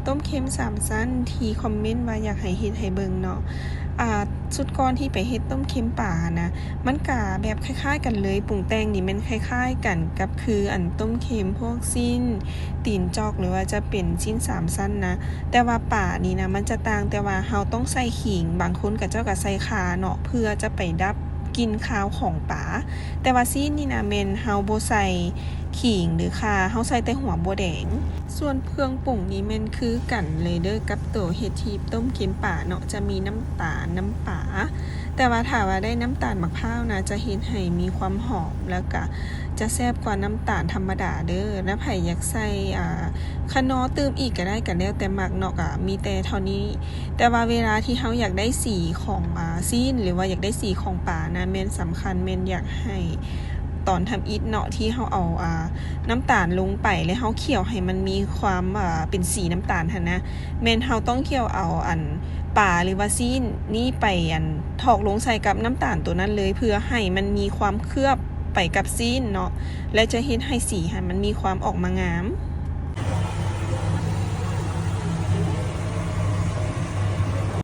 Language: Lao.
ຕົ້ມເຄັມສາມຊັ້ນທີ່ຄອມເມັນວ່າຢາກໃຫ້ເຮັດໃຫ້ເບິ່ງເນາະ. ອ່າ ຊຸດກ່ອນທີ່ໄປເຮັດຕົ້ມເຄັມປານະ ມັນກະແບບຄ້າຍໆກັນເລີຍ, ປຸງແຕ່ງນີ້ແມ່ນຄ້າຍໆກັນກັບຄືອັນຕົ້ມເຄັມພວກຊີ້ນຕີນຈອກ ຫຼືວ່າຈະເປັນຊີ້ນສາມຊັ້ນນະ. ແຕ່ວ່າປານີ້ນະ ມັນຈະຕ່າງ ແຕ່ວ່າເຮົາຕ້ອງໃສ່ຂີງ, ບາງຄົນເຂົາເຈົ້າກະໃສ່ຂ່າເນາະ ເພື່ອຈະໄປດັບກິ່ນຄາວຂອງປາ. ແຕ່ວ່າຊີ້ນນີ້ນະ ແມ່ນເຮົາບໍ່ໃສ່ຂີງ ຫຼື ຂ່າ, ເຮົາໃສ່ແຕ່ຫົວບົວແດງ. ສ່ວນເຄື່ອງປຸງນີ້ແມ່ນຄືກັນເລີຍເດີ້ ກັບໂຕເຮັດທີ່ຕົ້ມເຄັມປາເນາະ, ຈະມີນ້ຳຕານ, ນ້ຳປາ. ແຕ່ວ່າຖ້າວ່າໄດ້ນ້ຳຕານໝາກພ້າວນະ ຈະເຮັດໃຫ້ມີຄວາມຫອມ ແລ້ວກະຈະແຊບກວ່ານ້ຳຕານທຳມະດາເດີ້. ແລ້ວໃຜຢາກໃສ່ ອ່າ ຂະໜໍ່ຕື່ມອີກກະໄດ້, ກະແລ້ວແຕ່ມັກເນາະ, ກະມີແຕ່ເທົ່ານີ້. ແຕ່ວ່າເວລາທີ່ເຮົາຢາກໄດ້ສີຂອງ ອ່າ ຊີ້ນ ຫຼືວ່າຢາກໄດ້ສີຂອງປານະ ແມ່ນສຳຄັນ ແມ່ນຢາກໃຫ້ຕອນທຳອິດເນາະ ທີ່ເຮົາເອົາ ອ່າ ນ້ຳຕານລົງໄປ ແລະ ເຮົາຂ້ຽວໃຫ້ມັນມີຄວາມ ອ່າ ເປັນສີນ້ຳຕານຫັ້ນນະ, ແມ່ນເຮົາຕ້ອງຂ້ຽວເອົາອັນປາ ຫຼືວ່າຊີ້ນນີ້ໄປອັນຖອກລົງໃສ່ກັບນ້ຳຕານໂຕນັ້ນເລີຍ ເພື່ອໃຫ້ມັນມີຄວາມເຄືອບໄປກັບຊີ້ນເນາະ ແລະ ຈະເຮັດໃຫ້ສີຫັ້ນມັນມີຄວາມອອກມາງາມ.